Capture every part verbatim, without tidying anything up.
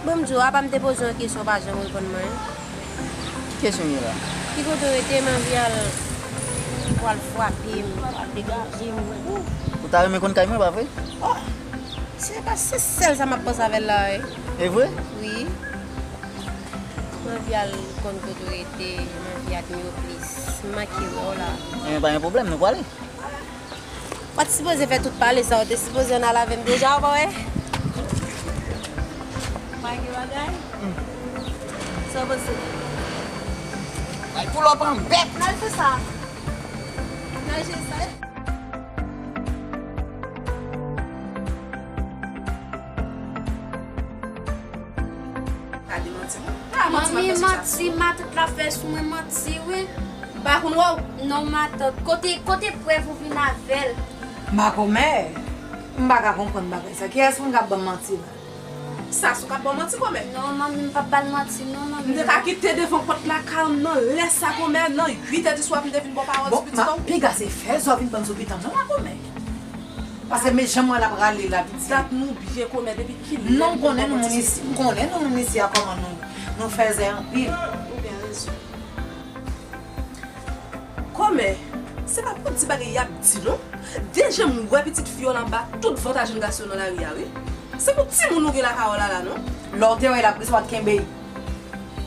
Bon, m di w, apa m te poze yon kesyon, w pa janm reponn mwen. Ki kesyon w gen la? Ki kote w rete, m anvi al, pou al frape m, pou al degaje m. Ou ta renmen konn kay mwen, pa vre? Oh, se pa, se sèl sa m ap panse avè l la, wi. E vre? Wi. M anvi al konn kote w rete, m anvi admire w plis. M manke wè w la. Ebyen, pa gen pwoblèm, nou prale. Ou pa t sipoze fè tout pale sa, ou te sipoze ann al avè m deja, ou pa wè? Manke bagay? Sa w panse? Ay, pull up an bèt! N al fè sa. N al jwe sa. Pa demanti mwen. Pa manti, manmi, manti, manti matant la fè sou mwen, manti, wi. M pa konn wè w. Non, matant. Kote, kote prèv ou vin avè l? Makomè, m pa ka konprann bagay sa. Kiyès moun k ap ban m manti la? Sasou k ap ban w manti, kòmè? Non, manmi, m p ap ba l manti, non, manmi. M te ka kite devan pòt lakay ou nan lè sa, kòmè, nan uit è di swa, pou m te vin ba w pawòl sou pitit ou. Bon, piga se fè zò vin ban m sou pitit mwen, makomè. Paske men jan mwen l ap rale la, pitit. Dat nou byen, kòmè, depi kilè? Non, m konnen nou moun isi, m konnen nou moun isi a kòman nou, nou fèzè anpil. Ou gen rezon. Kòmè, se pa pou ti bagay y ap di non. De je m wè pitit fi yo la anba tout vant a jèn gason nan lari a, wi. Se pou timoun ou gen lakay ou la, la, non. Lè w te wè l ap ri, se w pa t kenbe l.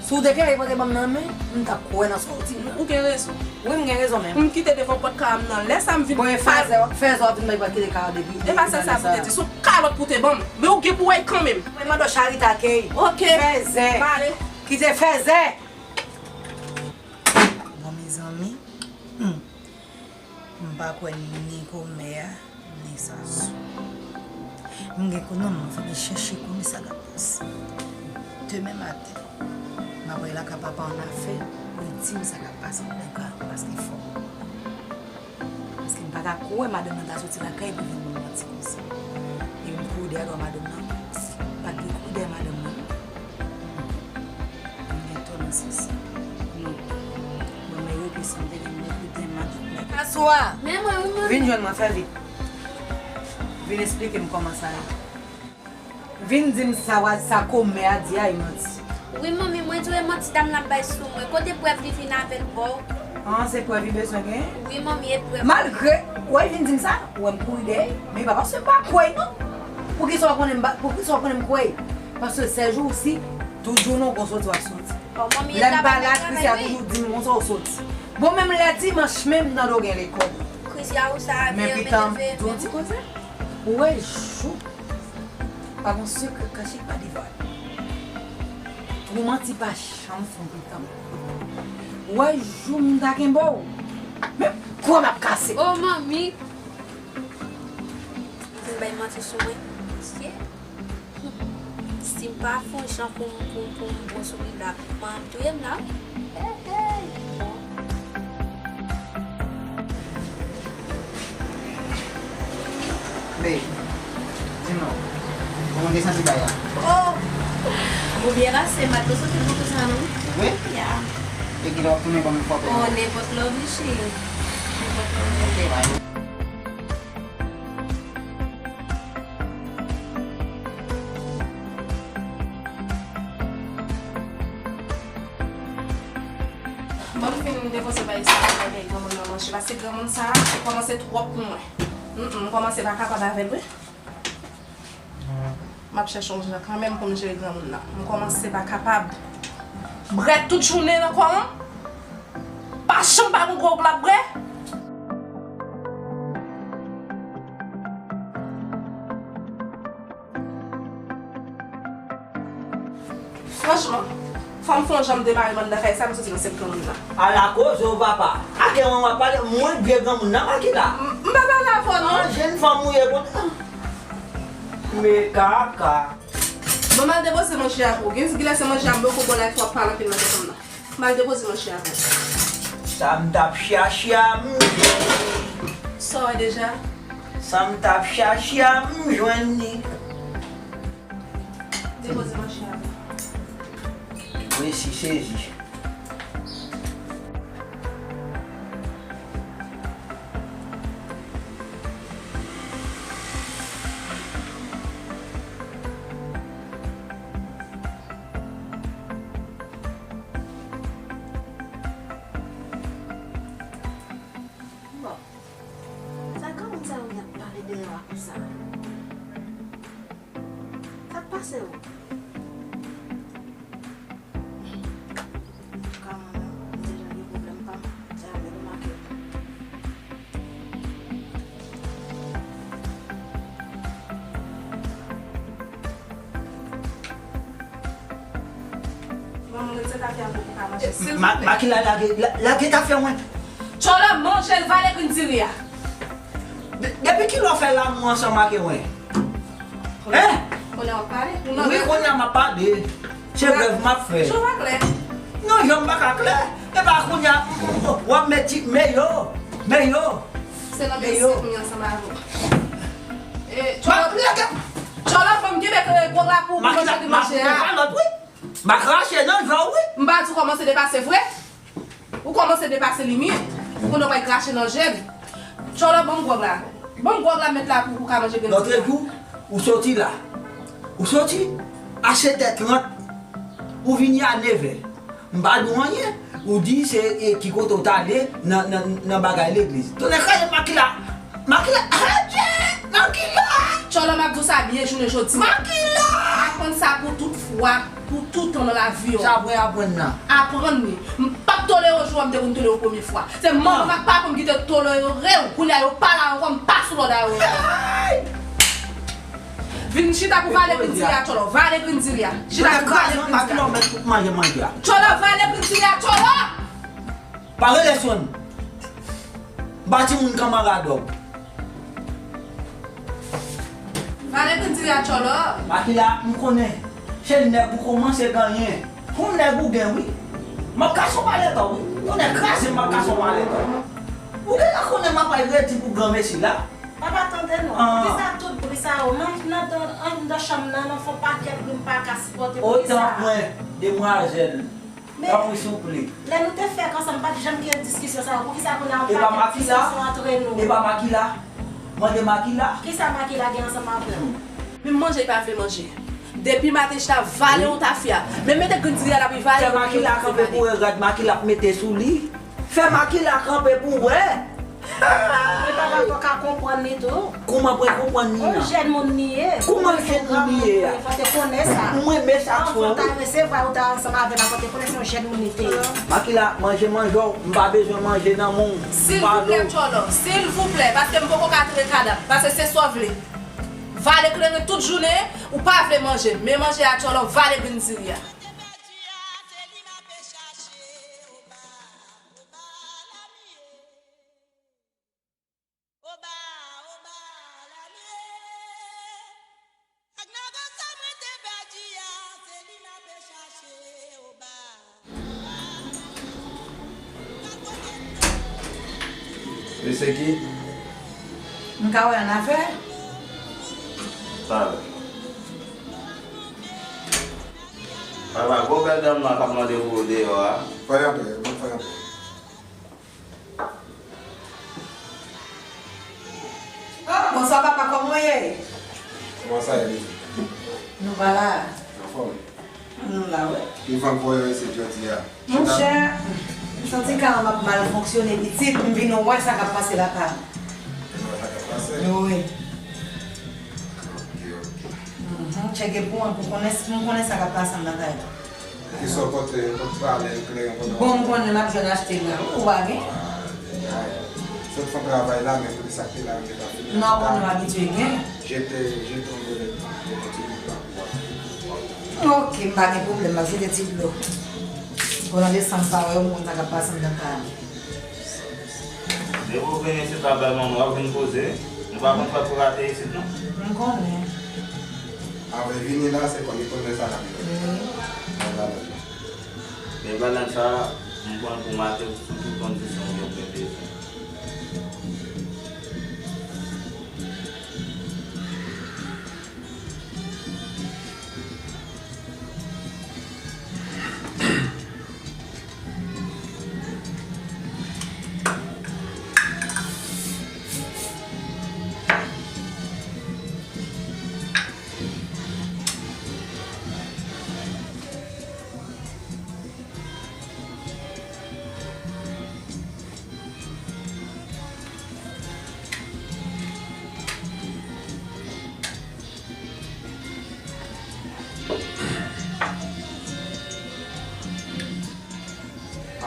Si w te kenbe l, pote ban m nan men, m t ap kwè nan sa w di la. Ou gen rezon. Wi, m gen rezon menm. M kite devan pòt kay m nan. Lè sa m vin. Bon, e fèzè, fèzè w ap vin bay pa kite kay la depi. E pa sèl sa pou te di, se yon kalòt pou te ban m. Men ou gen pou wè kanmenm. Mwen mande w charite akèy. Ok. Fèzè. M ale. Kite fèzè. Bon, mezanmi, hmm, m pa kwè ni kòmè a, ni Sasou. M gen konnen m fè chèche konnen sa k ap pase. Demen maten, m ap al lakay papa w nan afè, pou l di m sa k ap pase anndan kay an, paske fò m konnen. Paske m pa ka kwè madanm nan ta soti lakay pou vin ban m manti konsa. E m kouri dèyè dwa madanm nan. Pa t gen kouri dèyè madanm nan, non. M gen tò nan sans sa. Non. Bon, men yo ke sanble gen mwen kouri dèyè madanm nan. Aswa! Men mwen, wi, manmi. Vin jwenn mwen, fè vit. Vin esplike m kòman sa ye. Vin di m sa w a, sa kòmè a di a, e manti. Wi, manmi, mwen di w e manti dam nan ap bay sou mwen. Kote prèv li vin avè l ba w? An, se prèv li bezwen genyen? Wi, manmi, e prèv. Malgre, w wè, vin di m sa, w wè m kouri dèyè, men e pa paske m pa kwè, non. Poukisa w konnen m pa, poukisa w konnen m kwè? Paske sèl jou ou si, tout jou non, gon soti w ap soti. Bon, manmi, e travay nan travay, wi. Lè m pa la, Christian toujou di m konsa w soti. Bon, menm lè dimanch, menm m tande w gen lekòl. Christian, ou sa, men pitan, di w yon ti koze. Ou wè jou, pa gon sekrè k kache k pa devwale. Twou manti pa janm fon pitan. Ou wè jou m ta kenbe w, men kò m ap kase. Oh, manmi. Vin bay manti sou mwen. Mesye. Si m pa fon jan pou m, pou m, pou m bon sou li la, man ap touye m la, wi. Hey, hey. Bon. Babe, di m non, kòman w te santi kay la? Oh! Ou byen pase, m pa t panse w te bon konsa non. Vre? Ya. E kilè w ap tounen ban m fòtèy? Oh, nenpòt lè w vle, cheri. Nenpòt lè w vle. Ok, bye. Ban m fin depoze valiz sa pou m al bay granmoun nan manje, paske granmoun sa a kòmanse twòp pou mwen. Mm, mm, m kòmanse pa kapab avè l, wi. M ap chèche yon jan kanmenm pou m jere granmoun nan. M kòmanse pa kapab. Brè tout jounen nan kò m. Pa janm pa gon gwòg l ap bwè. Franchman, fò m fè yon jan m demare m anndan kay sa, m soti nan sèt granmoun nan. Ala koze w papa. A kè mwen w ap pale, mwen vye granmoun nan pa ki la. M, m pa pale avè w non. An jèn fanm ou ye konsa. Men kaka. Bon, m al depoze manje a pou ou. Gen, gen lè se manje a m poko ba w la, epi w ap pale anpil nan tèt m nan. M al depoze manje a pou ou. Sa m t ap chache a, m jwenn li. Sa w wè deja? Sa m t ap chache a, m jwenn li. Depoze manje a pou ou. Resi sezi. Gen lwa konsa. Sa k pase w? Kòman non? M te jan gen pwoblèm pa m. Te jan gen remake. Bon, mwen se tafya pou ou ka manje, silvouplè. Ma-, Makila, lage, la-, lage tafya mwen. Tchòlò, manje l, vale grenn diri a. De-, depi kilè w fè lanmou ansanm ak mwen? Hein? Kounye a w ap pale? Wi, kounye a m ap pale. Se rèv m ap fè. Je w pa klè. Non, je m pa ka klè. E pa kounye a, m, m, m, w ap met ti, men yo, men yo. Se nan men yo. Kounye a ansanm avè w. E, tchòlò, tchòlò, fò m kenbe gwo la pou, pou manje ki manje a. M a krache nan je w, wi. M pa di w kòmanse depase vre. Ou kòmanse depase limit. Ou konnen w pral krache nan je m. Tchòlò, ban m gwòg la. Ban m gwòg la, m met la pou ou ka manje grenn diri a. Lòt jou, ou soti la. Ou soti a sèt è trant. Ou vini a nèf è. M pa di w anyen. Ou di se, e, ki kote w t ale nan, nan, nan bagay legliz. Tonnè kraze Makila. Makila, adje! Makila! Tchòlò, m ap di w sa byen jounen jodi a. Makila! Aprann sa pou tout fwa, pou tout tan nan lavi w. Sa mwen aprann nan. Aprann li. M p ap tolere w jan w te konn tolere w premye fwa. Se manman m ak papa m ki te tolere w. Kounye a yo pa la ankò, m pa sou lòd a yo. Vin chita pou vale grenn diri a, tchòlò. Vale grenn diri a. Chita pou vale grenn diri a. Tchòlò, vale grenn diri a, tchòlò! Pa rele Sòn. Ba timoun kanmarad w. Vale grenn diri a, tchòlò. Makila, m konnen. Se nèg ou kòmanse genyen. Fon nèg ou gen, wi. M ap kase w pa lè tan, wi. Tonnè kraze m, m ap kase w pa lè tan. Ou gentan konnen m ap al redi pou granmesi la. Papa, tande non. Poukisa tout bri sa yo? Nan, nan, anndan chanm nan, nan fon pakèt bri m pa ka sipòte. Poukisa? Otan mwen, demwazèl. Men, tanpri, souple. Lè nou te fèk ansanm, pa t janm gen diskisyon sa yo. Poukisa kounye a yon pakèt diskisyon antre nou? E pa Makila? Mande Makila. Kisa Makila gen ansanm avè w? Menm manje li pa vle manje. Depi maten chita vale yon tafya. Menm mete grenn diri a l ap vale. Fè Makila kanpe pou wè rad Makila ap mete sou li. Fè Makila kanpe pou wè. Men papa, fò w ka konprann li tou. Kouman pou konprann li an? Yon jèn moun li ye. Kouman jèn moun li ye a? Fò te konnen sa. Mwen, men sa. Fò w ta resevwa, ou ta ansanm avè l, fò te konnen se yon jèn moun li te ye. Makila, manje, manje w, m pa bezwen manje nan men w. Silvouplè, tchòlò, silvouplè, paske m poko ka tire kadav, paske se sa w vle. Vale kleren tout jounen, ou pa vle manje. Men manje a, tchòlò, vale grenn diri a. Oba, oba, lalye. Ak nègo sa mwen te pèdi a, se li m ape chache, oba, oba. Mesye ki? M ka wè annafè? Talè. Papa, gwo bèl dam nan k ap mande pou ou deyò a. Fè antre, fè antre. Oh, bonswa papa, kòman w ye? Kòman sa ye, Lili? Nou pa la. Anfòm? Nou la, wi. Ki fanm voye w isit jodi a? Monchè, m santi kò m ap mal fonksyone, pitit, m vin wè sa k ap pase lakay. Vin wè sa k ap pase? Wi. Ok, ok. Mhm, tcheke pou mwen, pou konnen, pou m konnen sa k ap pase anndan kay la. Kisa w pote, w pote pale, kleren, pote. Bon, m konnen m ap jwenn achte la. Ou pa gen? Sot fè travay la, men pote sa k te la, yo te ka fini. Non, ou konnen m abitye gen. Jete, jete yon dlo, jete ti dlo la pou w. Ok, m pa gen pwoblèm, m ap jete ti dlo. Konnen desann pa wè, ou konn sa k ap pase anndan kay la. Depi w vin isit la, bèl manman, w ap vin poze. Nou pa konn fè pou rate isit, non. M konnen. Apre vini la, se konn li konn lè sa l ap rive. Wi. Bèl balans la. Bèl balans sa, m pran l pou make sou tout kondisyon ou gen pou enterese.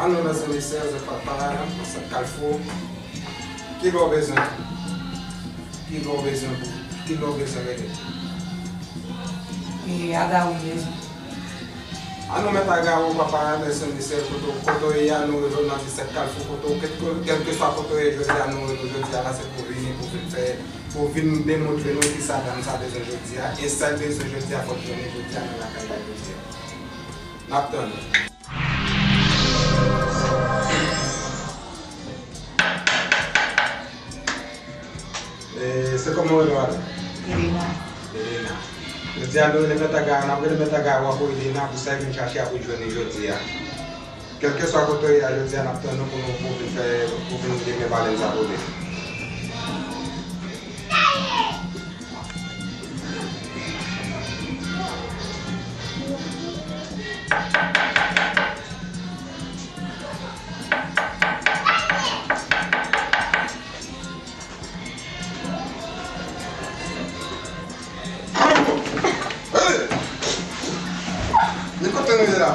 Ann nan sèvis, se papa, nan sèt kalfou. Ki lè w bezwen? Ki lè w bezwen pou? Ki lè w bezwen rele? E, Agawou m bezwen. Ann nan mèt Agawou, papa, nan sèvis, kote w, kote w ye a, nou rele w nan disèt kalfou, kote w, kèlkeswa kote w ye jodi a, nou rele w jodi a la, se pou w vini, pou w vin fè, pou w vin demontre nou kisa dam sa bezwen jodi a, e sa l bezwen jodi a, fò l jwenn li jodi a nan lakay la jodi a. N ap tann ou. E, se kòman w rele w? Elena. Elena. Jodi a nou rele mèt Agawou, n ap rele mèt Agawou a pou Elena, pou sa l vin chache a pou l jwenn li jodi a. Kèlkeswa kote w ye a jodi a, n ap tann ou pou nou, pou vin fè, pou vin gen men balèn sa pou li. Hey! Men kote nou ye la?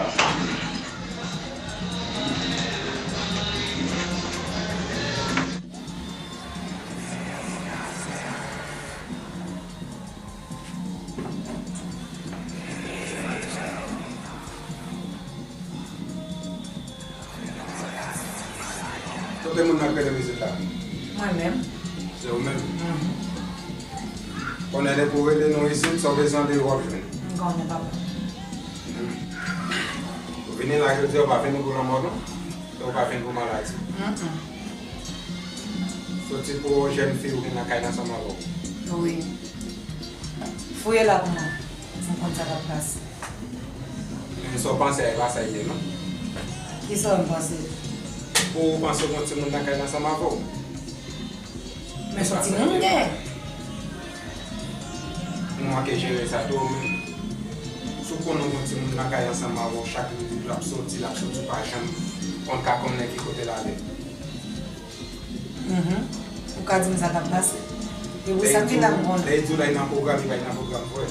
Kote moun nan k rele m isit la? Mwen menm. Se ou menm? Mhm. Konnen depi w rele nou isit, sa w bezwen deyò w ap jwenn. M konnen, papa. Mhm. Ou vini la jodi a, ou pa vini pou lanmò non. Ou pa vin pou maladi. Mm-mm. Soti pou yon jèn fi ou gen nan kay la ansanm avè w. Wi. Fouye la pou mwen. Pou m konn sa k ap pase. Men sa w panse a, e pa sa l ye non. Kisa w panse? Ou panse w gen yon timoun nan kay la ansanm avè w? Men se yon timoun m gen. Ou manke jere sa tou ou menm. Si w konnen w gen timoun nan kay ansanm avè w, chak jou l ap soti, l ap soti, ou pa janm konn ka konnen ki kote l ale. Mhm. Ou ka di m sa k ap pase. E pou sa ki la m konnen. Lè l di w la, li nan pwogram, li pa nan pwogram vre.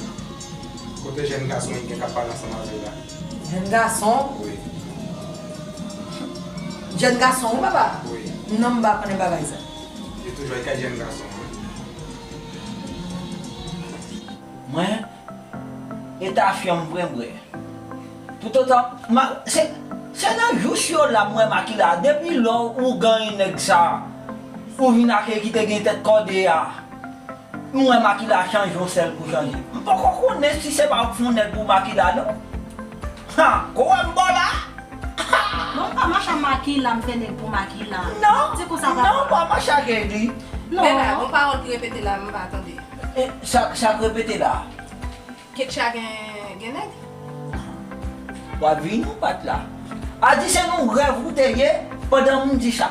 Kote jèn gason li gen k ap pale ansanm avè l la? Jèn gason? Wi. Jèn gason, wi, papa? Wi. Non, m pa konnen bagay sa. Li toujou ap kay jèn gason an. Mwen, e ta fyanm vre, vre. Toutotan, ma, se, se nan jous yo la m wè Makila. Depi lè ou ganyen nèg sa, ou vin ak li ki te gen tèt kòde a. M wè Makila chanje yon sèl kou chanje. M poko konnen si se pa ou k fè yon nèg pou Makila, non. Ha, ko wè m bò la? Non, m pa mache ak Makila, m fè nèg pou Makila. Non, di konsa, papa. Non, m pa mache ak li. Non. Men la, gon pawòl ki repete la, m pa tande. E, sa, sa k repete la? Ketya gen, gen nèg? W ap vini ou pa t la. A di se nan rèv ou te ye pandan m di sa.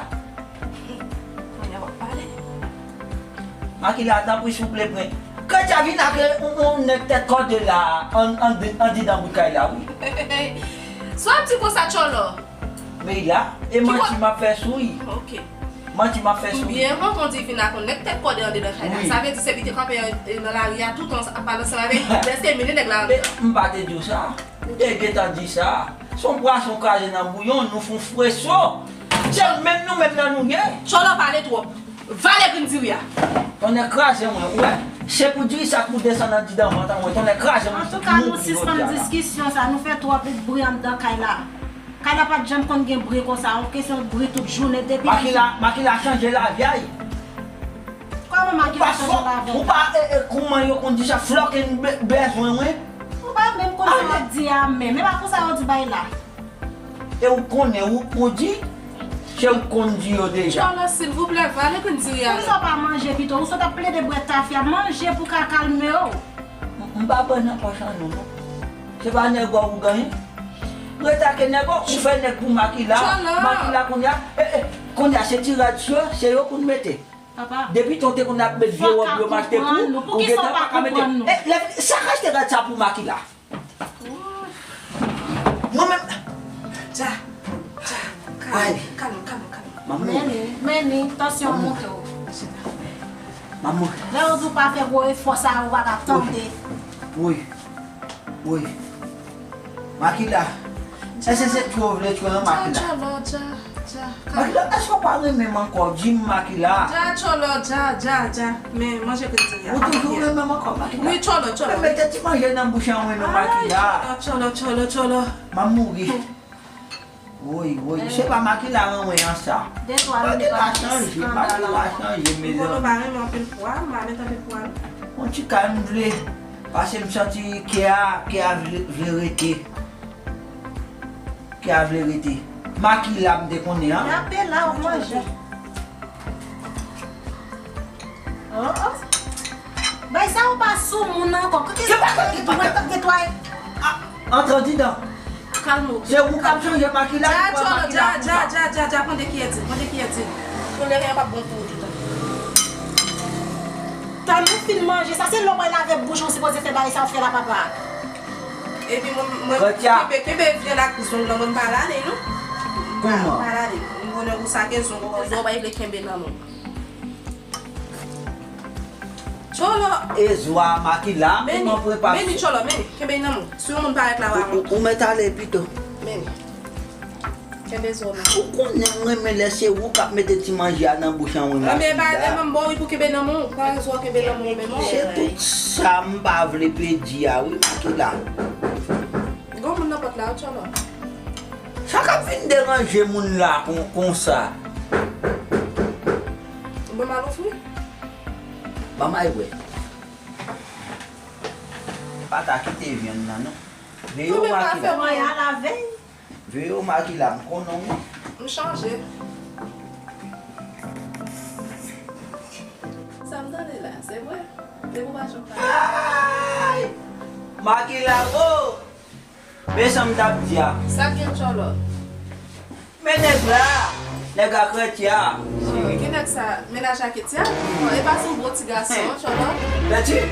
Kounye a w ap pale. Makila, tanpri, souple, pran. Ketya vin ak yon, yon nèg tèt kòde la, an, an, andidan bout kay la, wi. Sa w ap di konsa, Tchòlò? Men la, e manti m ap fè sou li. Ok. Manti m ap fè sou li. Byen, tonton di vin ak yon nèg tèt kòde andedan kay la. Wi. Sa vle di se li te kanpe nan lari a toutan ap pale ansanm avè l, lè se mennen nèg la andedan. E, m pa te di w sa. M te gentan di sa. Se yon pwason kraze nan bouyon, nou fè yon fweso. Se menm nou menm nan nou ye. Tchòlò pale twòp. Vale grenn diri a. Tonnè kraze mwen, ou wè. Se pou diri sa k pou desann andidan vant an mwen. Tonnè kraze mwen. Antouka, nou sispann diskisyon sa. Nou fè twòp bri anndan kay la. Kay la pa t janm konn gen bri konsa. Yon kesyon bri tout jounen depi. Makila, Makila chanje lavi a. Kòman Makila chanje lavi a? Ou pa, e, e, kòman yo konn di sa? Flòke n be-, bezwen mwen. Ou pa menm konn sa w ap di a menm. E pa konsa yo di bay la. E ou konnen, ou, ou di, se ou konn di yo deja. Tchòlò, silvouplè, vale grenn diri a. Poukisa w pa manje pito? Ou sot ap plede bwè tafya, manje pou ka kalme w. M, m pa pran nan pòch an non, non. Se pa nèg ou genyen. Rete ak nèg ou, ou fè nèg pou Makila. Tchòlò. Makila kounye a, e, e, kounye a se ti rad sou yo, se yo pou n mete. Papa, depi tan w te konn ap met vye wòb yo m achte pou ou, ou gentan pa ka mete. E, lè, sa k achte rad sa pou Makila? Mwen menm. Dja, Dja, kalm, kalm, kalm, kalm. Manman. Meni, Meni, tansyon an monte w. Manman. Lè yo di w pa fè gwo efò sa yo, ou pa ka tande. Wi. Wi. Makila. Èske se tchwe w vle tchwe nan Makila? Dja, Dja, Dja, Dja. Makila, èske w pa renmen m ankò? Di m, Makila. Dja, Tchòlò, Dja, Dja, Dja. Men manje kretyen an. Ou toujou renmen m ankò, Makila? Wi, Tchòlò, Tchòlò. Men mete ti manje nan bouch an mwen non, Makila. Tchòlò, Tchòlò, Tchòlò. M ap mouri. Woy, woy, se pa Makila renmen an sa. Makila chanje, Makila chanje, mezanmi. Yon ti kalm vle, paske m santi kè a, kè a vle, vle rete. Kè a vle rete. Makila m te konnen an. Yape la, w manje. Oh, oh. Bay sa ou pa sou moun ankò. Kite sa, kite sa, kite sa. Antre andidan. Kalme w. Se ou k ap chanje Makila, ou pran Makila konsa. Dja, Dja, Dja, Dja, pran de kiyè di, pran de kiyè di. Pou lè a p ap bon pou ou toutan. Tan nou fin manje, sa se lè w pral lave bouch ou sipoze fè bagay sa ou fè la papa. Epi mwen, mwen kenbe, kenbe vyann ak zong lan, mwen pa lale non. Kòman? Pa lale. Mwen konnen ou sake zong ou. Zong ou pa vle kenbe nan men w. Tchòlò. E zwa Makila, ou mwen prepa. Meni, Tchòlò, meni. Kenbe nan men w. Si yon moun parèt la, ou, ou mèt ale pito. Meni. Kenbe zwa nan. Ou konnen m renmen lè se ou k ap mete ti manje a nan bouch an mwen, Makila. Enben, ba, lè m ba w li pou kenbe nan men w, pran zwa kenbe nan men w, men non. Se tout sa m pa vle pèdi a, wi, Makila. Gon moun nan pòt la, wi, Tchòlò. Sa k ap vin deranje moun la kon, konsa? Bon, m al ouvri. Ban m al wè. Pa ta kite vyann nan, non. Veye w, Makila. Mwen a la vèy. Veye w, Makila, m konnen w, wi. M chanje. Sa m tande la, se vre? Depi w pa janm pale. Ay! Makila, oh! Men sa m t ap di a. Sa k gen, Tchòlò? Men nèg la, nèg a Kretya. Ki nèg sa? Mennaj a Ketya? Bon, e pa se yon bon ti gason, Tchòlò? Bèti?